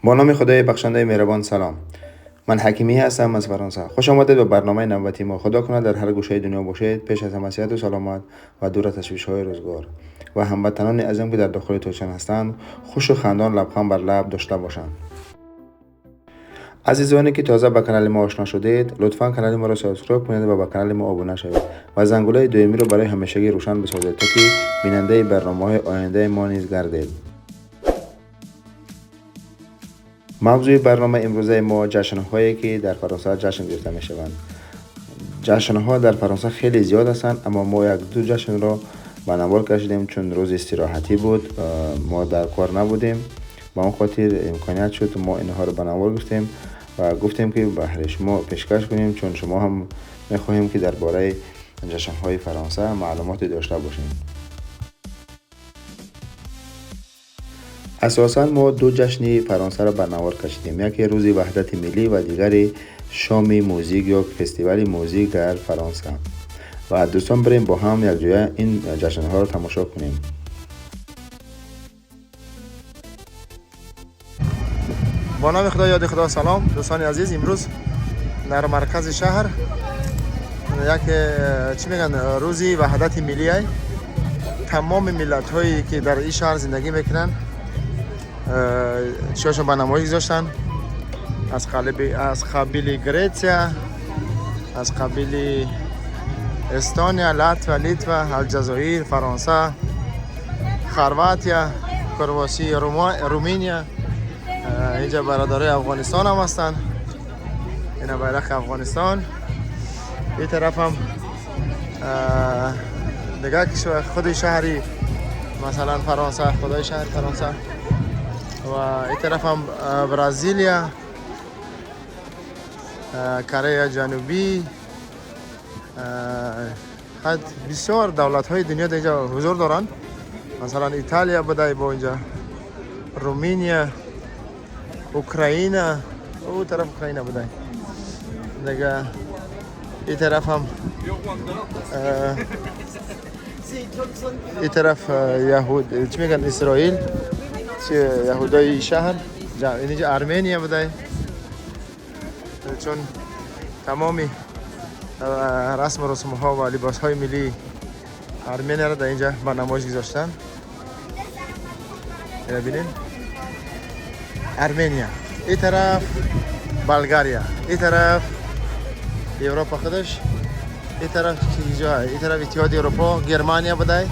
با نام خدای بخشنده مهربان. سلام، من حکیمی هستم از فرانسه. خوش آمدید به برنامه نوبتی ما. خدا کند در هر گوشه دنیا باشید، پیش از همه صحت و سلامت و دور از تشویش های روزگار و هموطنان عزیزم که در داخل تاجیکستان هستند خوش و خندان، لبخند بر لب داشته باشند. عزیزانی که تازه به کانال ما آشنا شدید، لطفا کانال ما را subscribe کنید و به کانال ما آبونه شوید و زنگوله دومی را برای همیشگی روشن بسازید تا که بیننده برنامه های آینده ما نیز گردید. موضوع برنامه امروزه ما جشن هایی که در فرانسه جشن گرفته می شوند. جشن ها در فرانسه خیلی زیاد هستند، اما ما یک دو جشن را به نوار کشیدیم، چون روز استراحتی بود، ما در کار نبودیم، به اون خاطر امکانیت شد ما اینها رو به نوار گرفتیم و گفتیم که بهر شما پیشکش کنیم، چون شما هم میخواهیم که درباره جشن های فرانسه معلومات داشته باشیم. اساسا ما دو جشن فرانسه را به نوار کشیدیم، یکی روز وحدت ملی و دیگری شام موزیک یا فستیوال موزیک در فرانسه. و دوستان بریم با هم یک جای این جشن ها را تماشا کنیم. با نام خدا، یاد خدا. سلام دوستان عزیز، امروز در مرکز شهر یک چی میگن روزی وحدت ملی ای. تمام ملت هایی که در این شهر زندگی میکنن چیاشون به نمایش گذاشتن، از قبیل گریتسیا، از قبیل استونیا، لاتویا، لیتوا، الجزایر، فرانسه، خرواتیا، کرواسی، رومانیا. اینجا برادرای افغانستان هم هستن، اینا بیرق افغانستان. این طرف هم دیگه کشور خود شهری مثلا فرانسه، خدای شهر فرانسه. و این طرف هم برازیلیا، کره جنوبی، خد بسیار دولت های دنیا در اینجا حضور دارن. مثلا ایتالیا بوده با اینجا، رومانیا، اوکراین، او طرف اوکراین بوده دیگه. این طرف هم این طرف یهود چی میگن اسرائیل، چه یهودای شهر، اینجا ارمنیا بوده، چون تمامی رسم و رسوم ها و لباس های ملی ارمنیا را در اینجا به نمایش گذاشتن. اینو ببینین، ارمنیا، این طرف بلغاریا، این طرف اروپا خودش، این طرف چیزا، این طرف اتحاد اروپا، گرمانیا بوده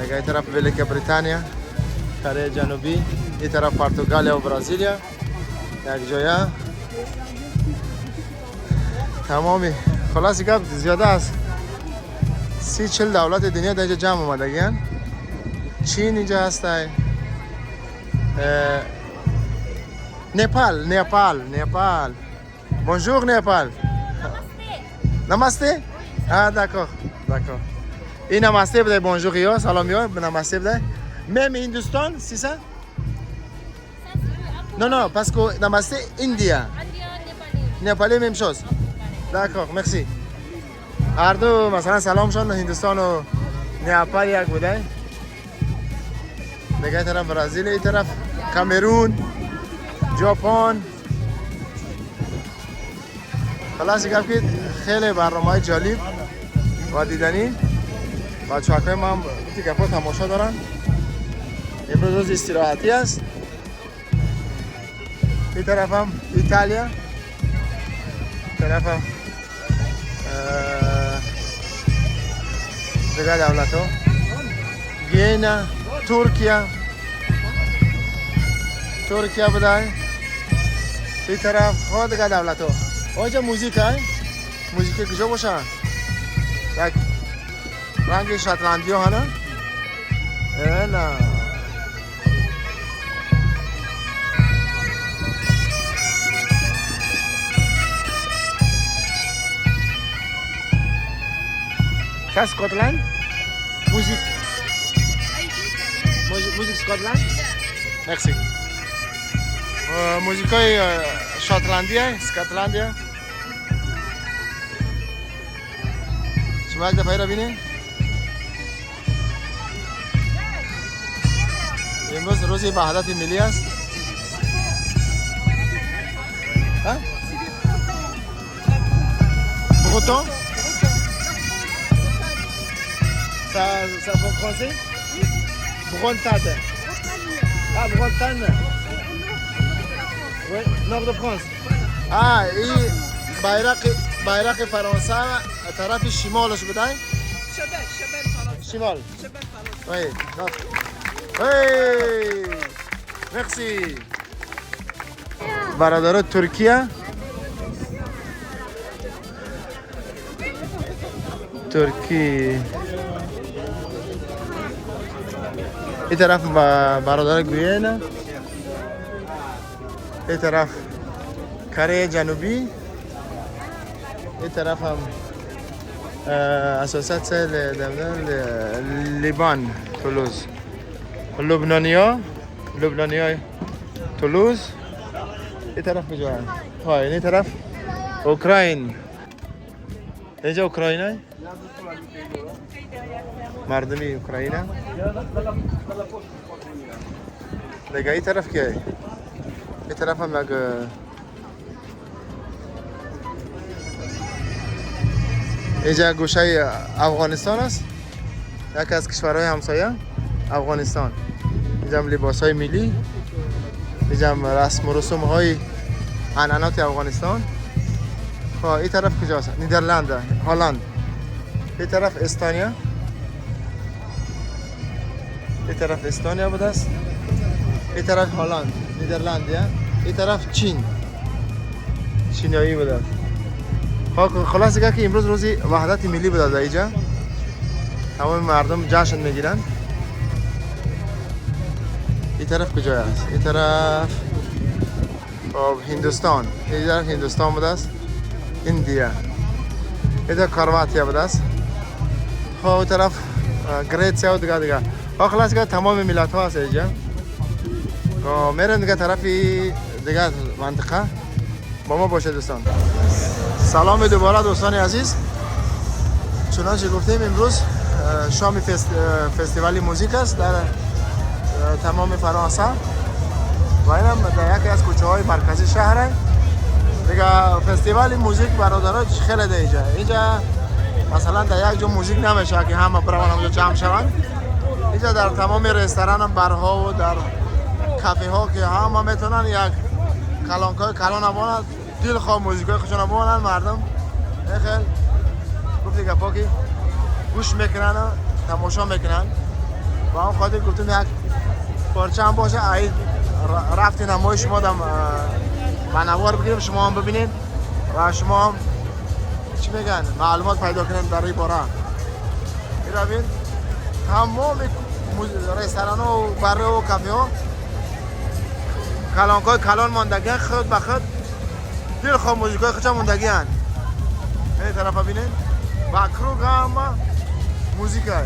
دیگه، این طرف ولیک بریتانیا، کره جنوبی، این طرف پرتغالیا و برازیلیا یک جایا. تمامی خلاص گپ زیاده است 30-40 دولت دنیا در اینجا جمع آمدگیان. چین اینجا هسته، نپال، نپال، نپال. Bonjour Népal. نمسته. Ah d'accord, d'accord. این نمسته بده، bonjour یا سلام یا نمسته بده. Même Hindustan, c'est ça? Non, non, parce que نمسته India. Népalais même chose. D'accord, merci. هر دو مثلا سلامشان هندوستان و نیپال یک بوده. دیگه طرف برزیل، این طرف کامرون، ژاپن. خلاص گپ که خیلی برنامه جالب و دیدنی. بچه‌های ما هم گپا تماشا دارن. امروز روز استراحتی است. این طرف هم ایتالیا، طرف هم دیگه دولت ها، گینا، ترکیه، ترکیه بوده. این طرف ها دیگه دولت ها. آجا موزیک های موزیک کجا باشه؟ یک رنگ شتلندی ها نه؟ نه Ça, Scotland? Musique. Musique Scotland? Merci. موزیکای شاتلندیه، اسکاتلندیه. شما یک دفعه را بینید. امروز روز وحدت ملی است. ها؟ Breton? Ça en français? Bretagne. Ah, Bretagne. Oui, nord de France. Ah, این بیرق فرانسه طرف شمالش بوده؟ شمال فرانسه. شمال. شمال فرانسه. Oui, nord. Oui. Merci. برادران ترکیه، ترکی. این طرف برادر گوینا، این طرف کره جنوبی، این طرف هم اساسات لیبان تولوز، لبنانیا تولوز. این طرف کجا؟ ها این طرف اوکراین. اینجا اوکراینه، مردمی اوکراینه. دیگه این طرف کیه؟ این طرف هم یک اینجا گوشه افغانستان است، یکی از کشورهای همسایه افغانستان. اینجا هم لباسهای ملی، اینجا هم رسم و رسوم های عنعنات افغانستان. خب این طرف کجاست؟ نیدرلند، هلند. این طرف استانیا، این طرف استانیا بوده است. این طرف هلند، نیدرلند. این طرف چین، چینایی بوده است. خب خلاص دیگه که امروز روزی وحدت ملی بوده در اینجا. تمام مردم جشن میگیرن. این طرف کجا است؟ این طرف خب هندوستان. این طرف هندوستان بوده است. India. این طرف کرواتیا بوده است. خب این طرف گریسیا و دیگه دیگه. خب خلاص دیگه تمام ملت ها هست اینجا. خب میریم دیگه طرف دیگه منطقه. با ما باشه دوستان. سلام دوباره دوستان عزیز. چنانچه گفتیم امروز شام فستیوال موزیک است در تمام فرانسه و اینم در یکی از کوچه های مرکزی شهر. دیگه فستیوال موزیک برادرها خیلی ده اینجا. اینجا مثلا در یک جا موزیک نمیشه که همه بروان اونجا جمع شوند. اینجا در تمام رستوران، بارها و در کافه ها که همه میتونن یک کلانکای کلان بانند، دلخواه موزیک های خودشون بانند. مردم خیلی گفت دیگه پاکی گوش میکنن و تماشا میکنن. با هم خاطر گفتم یک پارچه هم باشه، عید رفت نمای شما دم بنوار بگیریم، شما هم ببینید و شما هم چی میگن معلومات پیدا کنید برای باره. این تمام رستوران و باره و کافه ها کلانکای کلان ماندگی خود به خود دلخواه موزیکای خودشان ماندگی هن. این طرف ببینید و کروگ هم موزیک های.